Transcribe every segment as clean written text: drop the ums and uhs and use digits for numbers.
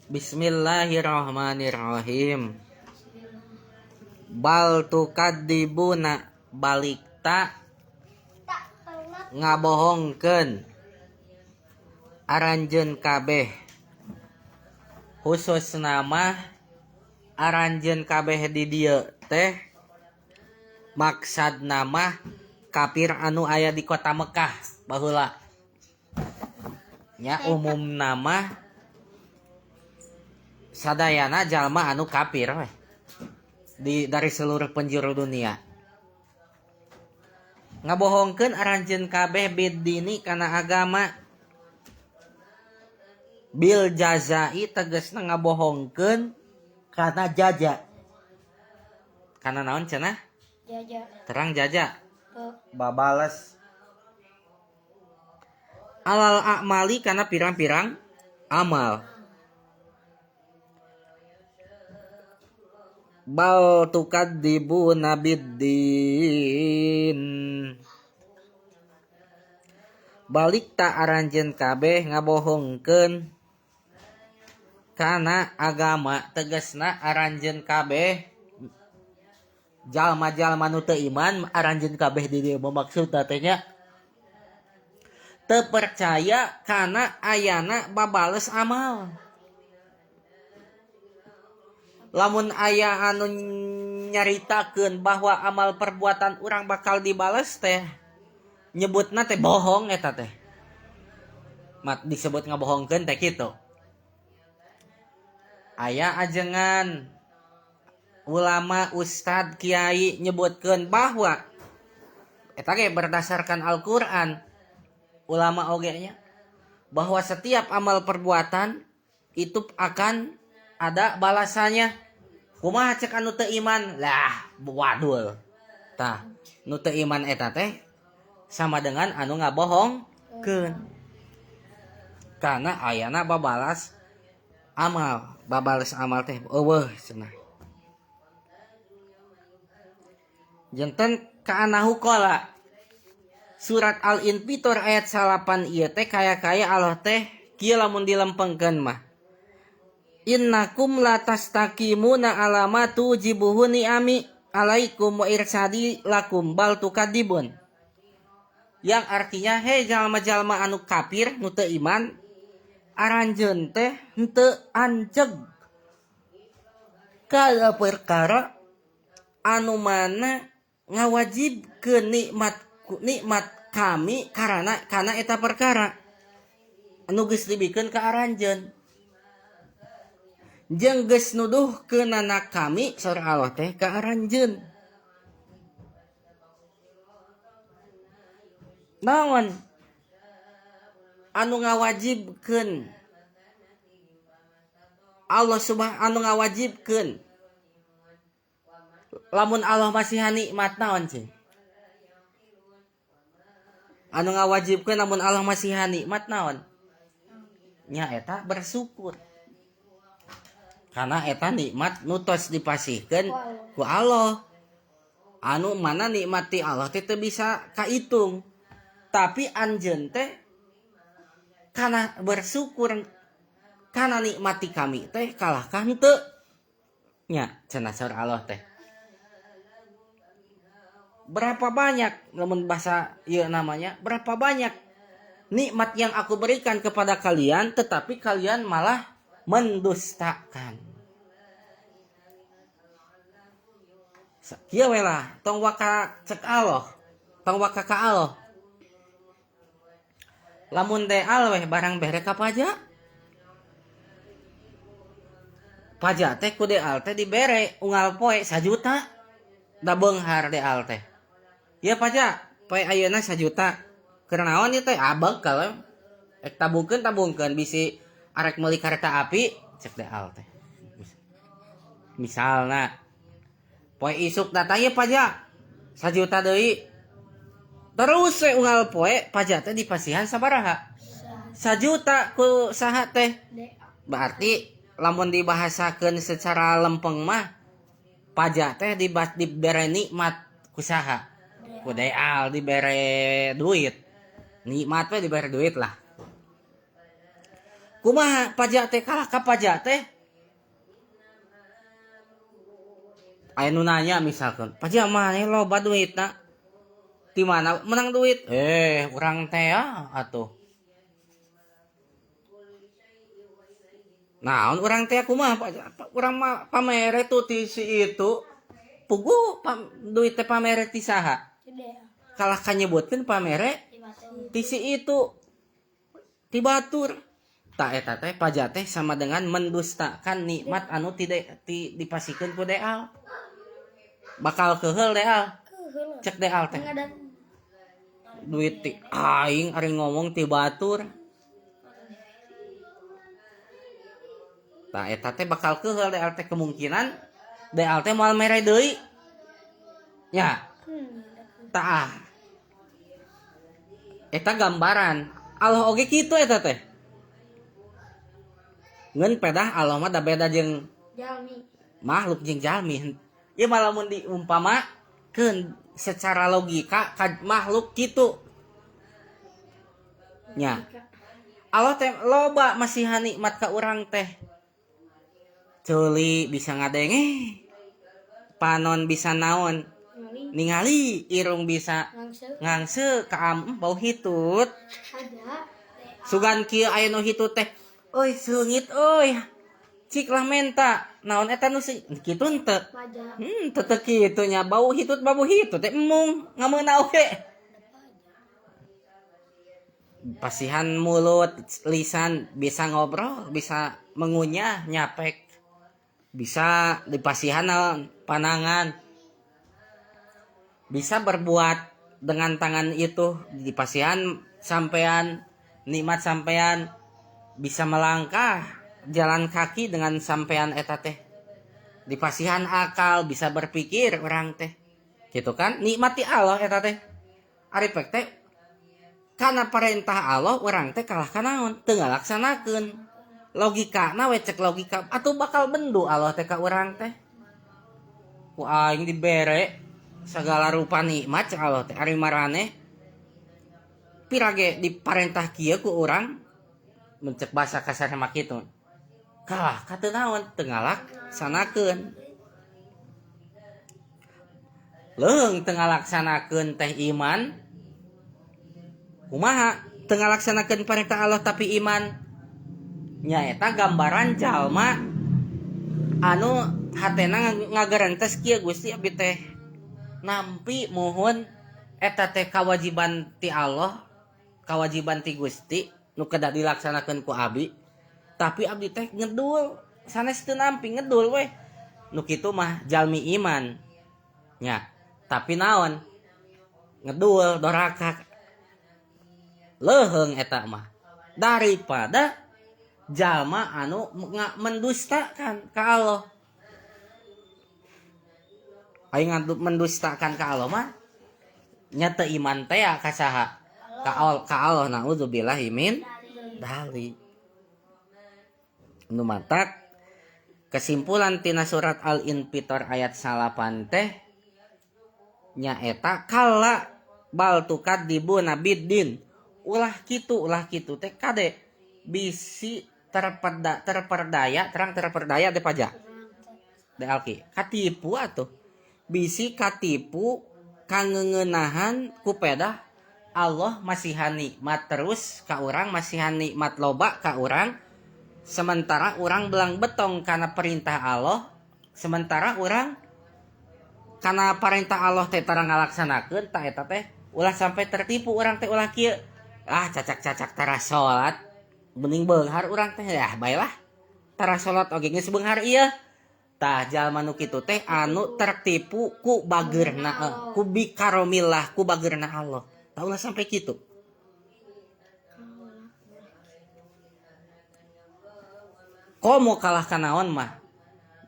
Bismillahirrahmanirrahim. Bal tukadzibuna balikta ngabohongkeun aranjeun kabeh khususna mah aranjeun kabeh di dieu teh maksadna mah kafir anu aya di kota Mekah baheula nya umumna mah sadayana jalma anu kafir weh di dari seluruh penjuru dunia ngabohongkeun aranjeun kabeh biddini kana agama bil jazai tegasna ngabohongkeun kana jaja kana naon cenah Jaja. Terang jaja Heuh. Babales alal a'mali kana pirang-pirang amal bal tukadzibuna biddin balik ta aranjeun kabeh ngabohongkeun kana agama tegasna aranjeun kabeh jalma-jalma nu teu iman aranjeun kabeh di dieu mah maksudna teh nya teu percaya kana ayana babales amal lamun aya anu nyaritakeun bahwa amal perbuatan urang bakal dibales teh nyebutna teh bohong eta teh mat disebut ngabohongkeun teh kitu aya ajengan ulama ustad kiai nyebutkeun bahwa eta ge berdasarkan Al-Qur'an ulama oge nya bahwa setiap amal perbuatan itu akan ada balasannya kumaha cek anu teu iman lah wadul tah nu teu iman eta teh sama dengan anu ngabohongkeun karena ayana babalas amal babales amal teh eueuh cenah janten kaanahu qala surat Al-Infitor ayat 9 ieu teh kaya-kaya Allah teh kieu lamun dilempengkeun mah innakum latastaqimuna ala ma tujibuhu ni'ami alaikum wa irsadi lakum bal tukadzibun yang artinya hei jalma-jalma anu kafir nu teu iman aranjeun teh henteu anceg kana perkara anu mana ngawajibkeun nikmat kami karena kana eta perkara anu geus dibikeun ka aranjeun jeung geus nuduhkeunana kami saur Allah teh ka aranjeun naon anu ngawajibkeun Allah subhanahu anu ngawajibkeun lamun Allah masih nikmat naon cing anu ngawajibkeun lamun Allah masih nikmat naon nya eta bersyukur karena eta nikmat nu tos dipasihkeun ku Allah anu mana nikmat ti Allah teh teu bisa kahitung tapi anjeun teh kana bersyukur kana nikmat ti kami teh kalahkah henteu nya cenah saur Allah teh berapa banyak lamun bahasa ieu namanya berapa banyak nikmat yang aku berikan kepada kalian tetapi kalian malah mendustakan kieu we lah tong waka cek Allah tong waka ka Allah lamun deal weh barang bere ka pajak pajak teh ku deal teh dibere unggal poe sajuta da beunghar deal teh ieu pajak poe ayeuna sajuta keur naon ieu teh abeg kalau ek tabungkeun tabungkeun bisi arek meuli kareta api cek deal teh misalna poe isuk datang ieu pajak sajuta deui terus we unggal poe pajak teh dipasihan sabaraha sajuta ku saha teh berarti lamun dibahasakeun secara lempeng mah pajak teh dibere nikmat ku saha ku deal dibere duit nikmat we dibere duit lah Kumaha pajak teh kalah ka pajak teh? Aya nu nanya misalkan, pajak maneh loba duitna? Ti mana menang duit? Urang teh ya atuh. Naon urang teh kumaha urang mah pamere tuh ti si itu. Puguh duit teh pamere ti saha? Kalah kanyebutkeun pamere ti si itu. Ti batur. Ta eta teh pajak teh sama dengan mendustakan nikmat anu tidak dipasikeun ku deal. Bakal keuheul deal. Cek deal teh. Duit ti aing ari ngomong ti batur. Tah eta teh bakal keuheul deal teh kemungkinan deal teh moal mere deui. Ya. Tah. Eta gambaran Allah oge kitu eta teh. Ngeun pedah Allah mah da beda jeung jalmi. Makhluk jeung jalmi. Ieu mah lamun diumpamakeun secara logika ka makhluk kitu. Nya. Allah teh loba masihan nikmat ka urang teh. Ceuli bisa ngadenge. Panon bisa naon? Ningali, irung bisa ngangse ka bau hitut. Sugan kieu aya nu hitut teh. Euy seungit euy. Cik lah menta. Naon eta nu kitu henteu? Teu teu kitu nya bau hitut teh embung ngameuna oge. Pasihan mulut, lisan bisa ngobrol, bisa mengunyah, nyapek. Bisa dipasihan naon panangan. Bisa berbuat dengan tangan itu dipasihan sampean, nikmat sampean. Bisa melangkah jalan kaki dengan sampean eta teh. Dipasihan akal, bisa berpikir orang teh. Gitu kan? Nikmati Allah eta teh. Ari pek teh kana perintah Allah orang teh kalah ka naon? Teu ngalaksanakeun. Logikana we cek logika atuh bakal bendu Allah teh ka urang teh. Ku aing dibere segala rupa nikmat cek Allah teh. Ari maraneh pirage diparentah kieu ku urang mencek bahasa kasar mah kitu. Kalah ka teu naon teu ngalaksanakeun. Leung teu ngalaksanakeun teh iman. Kumaha teu ngalaksanakeun perintah Allah tapi iman? Nyaeta gambaran jalma anu hatena ngagarentes kieu Gusti abdi teh nampi muhun eta teh kawajiban ti Allah, kawajiban ti Gusti nu kedah dilaksanakeun ku abdi, tapi abdi teh ngedul sanes teu nampi ngedul weh. Nu kitu mah jalmi iman nya, tapi naon ngedul doraka leuheung eta mah daripada jalma anu mendustakan ka Allah. Aing mendustakan ka Allah mah nya teu iman teh ka saha? Ka Allah naudzubillahi min dzalik. Nu matak kesimpulan tina surat Al-Infitor ayat 9 teh nyaeta kala bal tukadzibuna biddin. Ulah kitu teh kade bisi terperdaya terang terperdaya de pajak de alki katipu atuh bisi katipu kangeuneunahan ku pedah Allah masihan nikmat terus ka urang, masihan nikmat loba ka urang, sementara urang belang betong kana perintah Allah, sementara urang kana perintah Allah teh tara ngalaksanakeun ta eta teh ulah sampai tertipu urang teh ulah kieu ah cacak-cacak tara salat bening beunghar urang teh ya baelah tara salat oge geus beunghar ieu. Tah jalma nu kitu teh anu tertipu ku bageurna ku bikaromillah ku bageurna Allah. Tah ulah sampai kitu. Komo kalah kanaon mah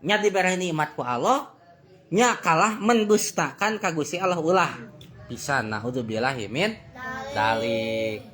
nya dibere nikmat ku Allah nya kalah mendustakan ka Gusti Allah ulah pisan naudzubillahi min dzalik.